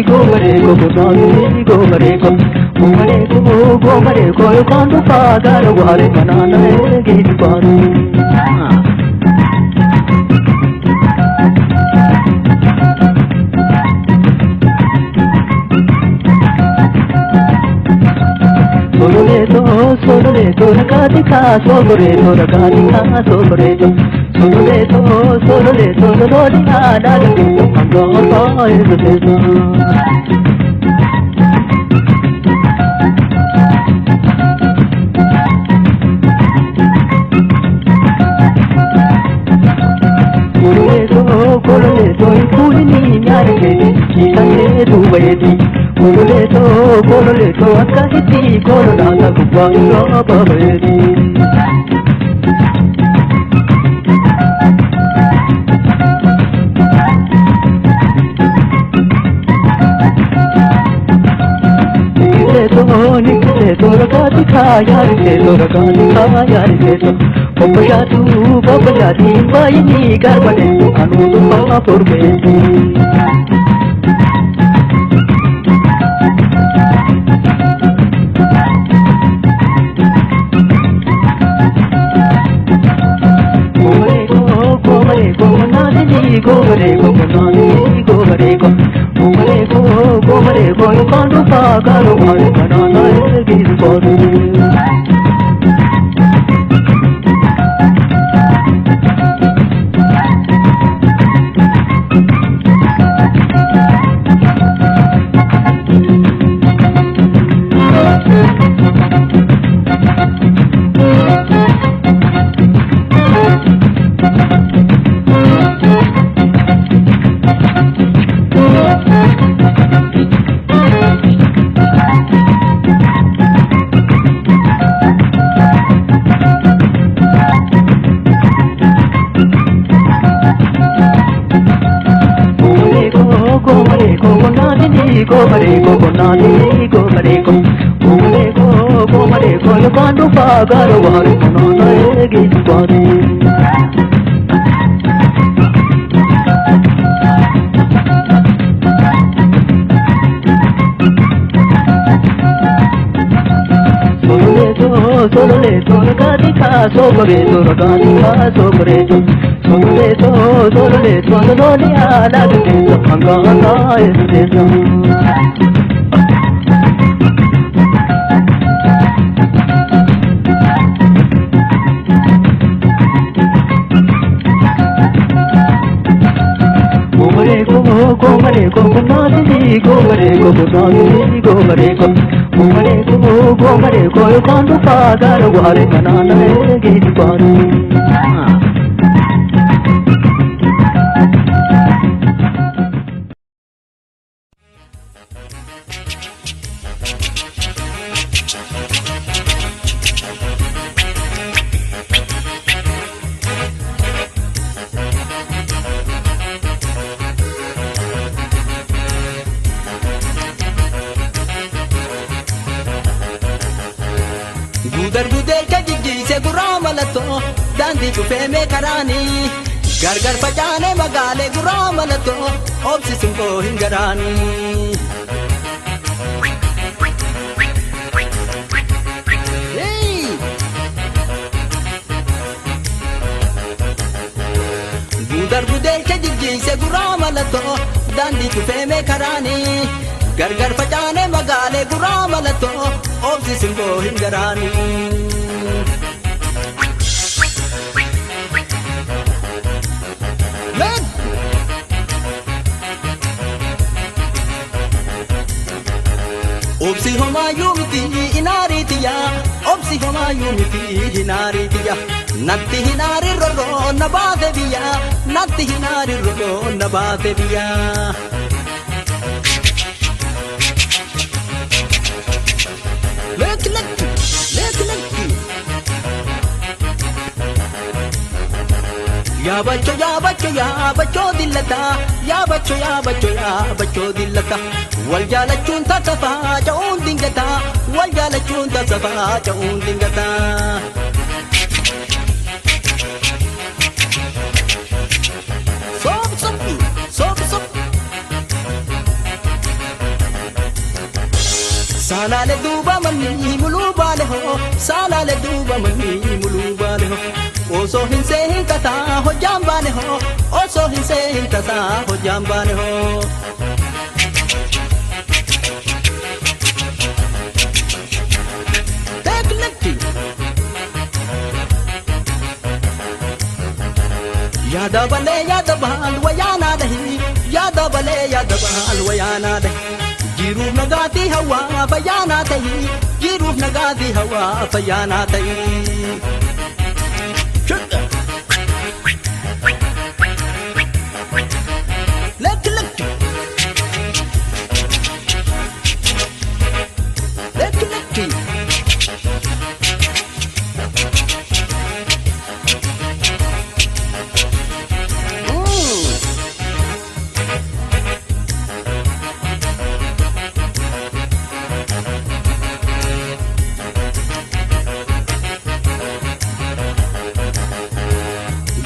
Gomaree koo gomaree koo gomaree koo gomaree koo yookaan dhufaa gara waaree kanaan eegee baanu. Sololeto, sololeto, rakatika, sogoreto, rakatika, sogoreto. Sololeto, sololeto, lolina, nalito, ango, ezeto. Kololeto, kololeto, kulini, nyarketi, kisange dubayeti. Kololeto, kololeto, akkasitti kololaata gubbaa irraa babayeti. Nikiseeto, nikiseeto, rakaatika, yaariseeto, rakaatika, yaariseeto. Bobbashaatu, bobbashaati, baay'inni garbadeetu, anuutu fa'aa forbeetu. Go. Gudar gudeelcha jijjiise gurraa mallattoo daandii cufeemee karaanii gargar facaanee magaalee gurraa mallattoo obsisuun koo hin garaanii. Gudar gudeelcha jijjiise gurraa mallattoo daandii cufeemee karaanii gargar facaanee magaalee gurraa mallattoo obsisuun koo hin garaanii. Men! Obsi homaayyuu miti inaariitiya obsi homaayyuu miti inaariitiya natti hinaari rorroo na baate biyya natti hinaari rorroo na baate biyya. Lekki lekki lekki lekki. Yaabachoo yaabachoo yaabachoo dillata yaabachoo yaabachoo yaabachoo dillata wal jaalachuun tattafaa ca'uun dingata wal jaalachuun tattafaa ca'uun dingata. Soof soppi soof soppi. Saalaale duuba manni muluu baale hoo saalaale duuba manni muluu baale hoo osoo hin seehin tasaa hojjaan baane hoo osoo hin seehin tasaa hojjaan baane hoo. Teekilekki. Yaada balee yaada baal wayaanaa dhahi yaada balee yaada baal wayaanaa dhahi. Jiruuf nagaatii hawaa fayyaanaa ta'i jiruuf nagaatii hawaa fayyaanaa ta'i. Lekki lekki. Lekki lekki.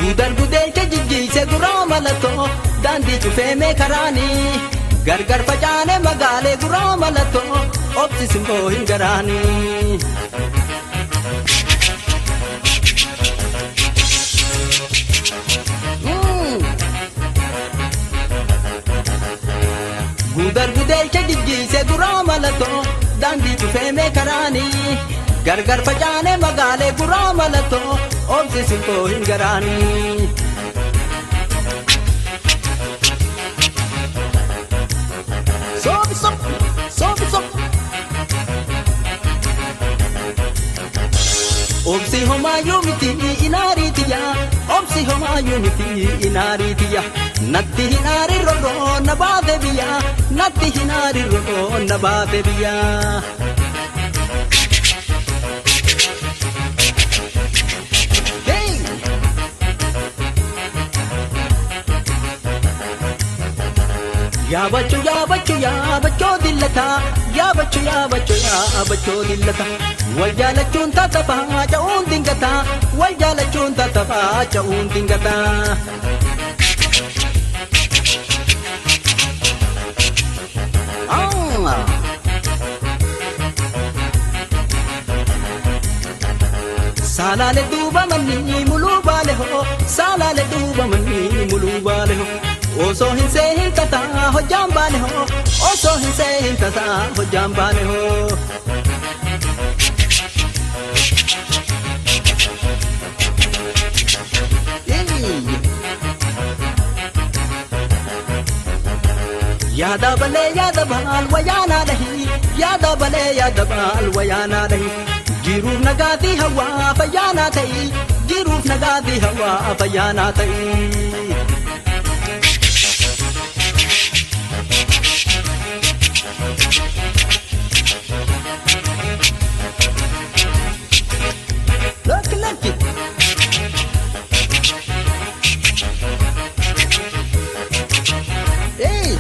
Gudar gudeelcha jijjiise guraa mallattoo daandii cufeemee karaanii gargar facaane magaalee guraa mallattoo obsi simboo hin garaanii. Gudar gudeelcha jijjiise guraa mallattoo daandii cufeemee karaanii gargar facaane magaalee guraa mallattoo obsi simboo hin garaanii. Sobi sobi sobi sobi. Obsi homaayyuu miti inaariitiya obsi homaayyuu miti inaariitiya natti hin aarin rorroo na baate biyya natti hin aarin rorroo na baate biyya. Hey! Yaabachuu yaabachuu yaabachoo dillataa yaabachuu yaabachuu yaabachoo dillataa wal jaalachuun tattafaa ca'uun dingataa wal jaalachuun tattafaa ca'uun dingataa. Ah! Saalaale duuba manni muluu baale hoo saalaale duuba manni muluu baale hoo osoo hin seehin tasaa hojjaan baane hoo osoo hin seehin tasaa hojjaan baane hoo. Yaada balee yaada baal wayaanaa dhahi yaada balee yaada baal wayaanaa dhahi jiruuf nagaatii hawaa fayyaanaa ta'i jiruuf nagaatii hawaa fayyaanaa ta'i. Lakki lakki. Hey!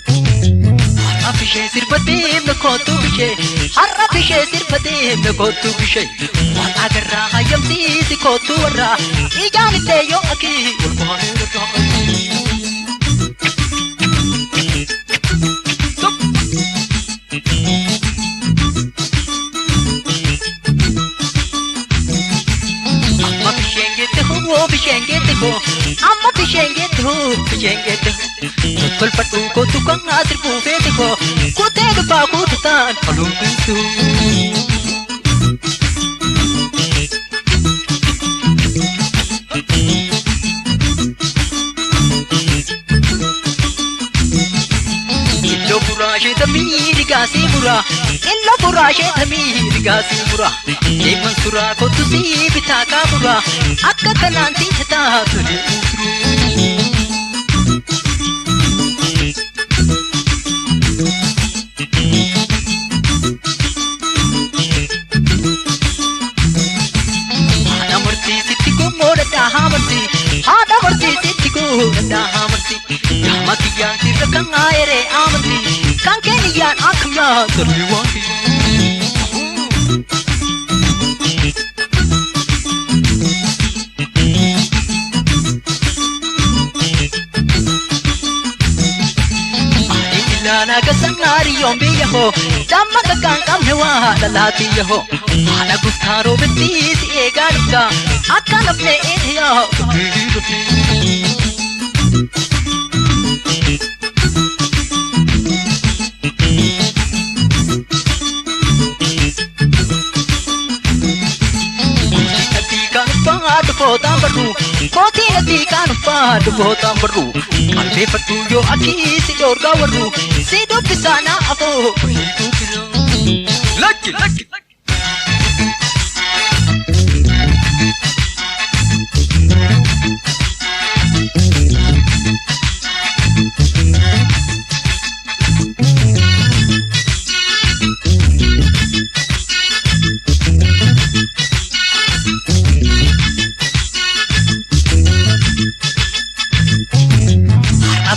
Har'a bishee sirba deemna kootu bishee har'a bishee sirba deemna kootu bishee waan agarraa hayyamsiisi kootu warraa ijaan illee yoo akii ol baanee irraa. Amma bisheen geette hoo bisheen geette hoo amma bisheen geette hoo bisheen geette hoo tolfadhu kootu kan asirfuu feete hoo kutee dhufaa kootu taan oluun guutuu. Illoo buraashee tamii rigaasii muraa illoo buraashee tamii rigaasii muraa deeman suraa kootu sii bitaa kaamuraa akka kanaan tiitaa ture. Haadha murtii sitti gommoodha daahaa murtii haadha guu amarti. Yaama kiyyaan sirra kan aayere amanti. Kan keeniyyaan akkam yaa darbii waan kiyya. Ilaana gasannaariyoon biyya hoo damma kakkaan qabne waa dhalaatiyya hoo haadha guftaa roobetti si eegaa dhufta akka nafne eenyaa. Dhufootaan barru kootii natti kan uffaa dhufootaan barru qalbeeffadhu yoo akii si dhoorgaa warru si dubbisaa na afoo. Lakki lakki.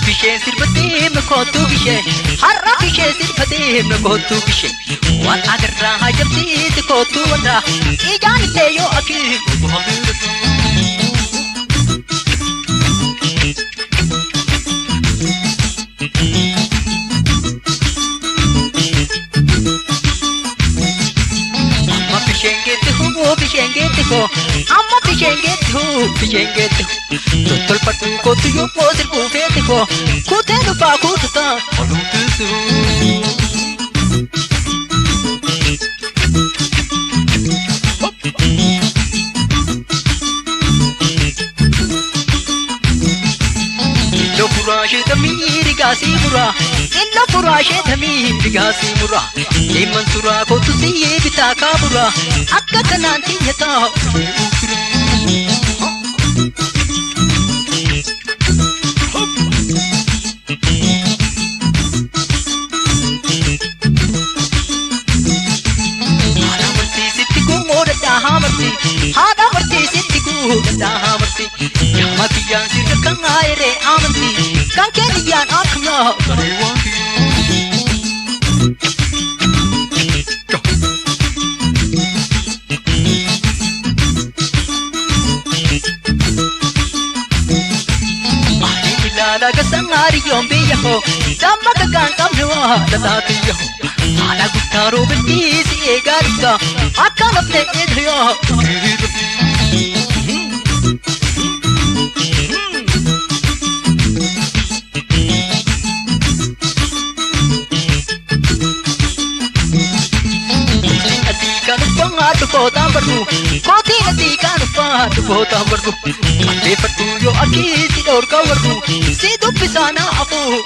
Bishee sirbatee kootu bishee har'a bishee sirbatee kootu bishee waan agarraa hajamsiisi kootu warra ijaan ittee yoo akii. Amma bisheen geetti hoo bisheen geetti hoo amma bisheen geetti hoo bisheen geetti hoo tottolfadhu kootu yoo sirbuu feeti hoo kutee dhufaa kututaa oduun tiisu. Illo furaa sheetamii rigaasii muraa illo furaa sheetamii rigaasii muraa deeman suraa kootu siyyee bitaa kaaburaa akka kanaan xiyyataa. Haadha murtii sitti gumoo dadhaa marti haadha murtii sitti guu dadhaa marti yaama kiyyaan sirra kan aayere amanti kan keeniyyaan akkam yaa garee waan kiyya. Ilaala gasannaariyoon biyya hoo damma kakkaan qabne waa dhalaatiyya hoo haadha guddaa roobetti si eegaa dhufta akka nafne eegayyaa. Dhufootaan barru kootii natti kan uffaa dhufootaan barru qalbeeffadhu yoo akii si dhoorgaa warru si dubbisaa na afoo.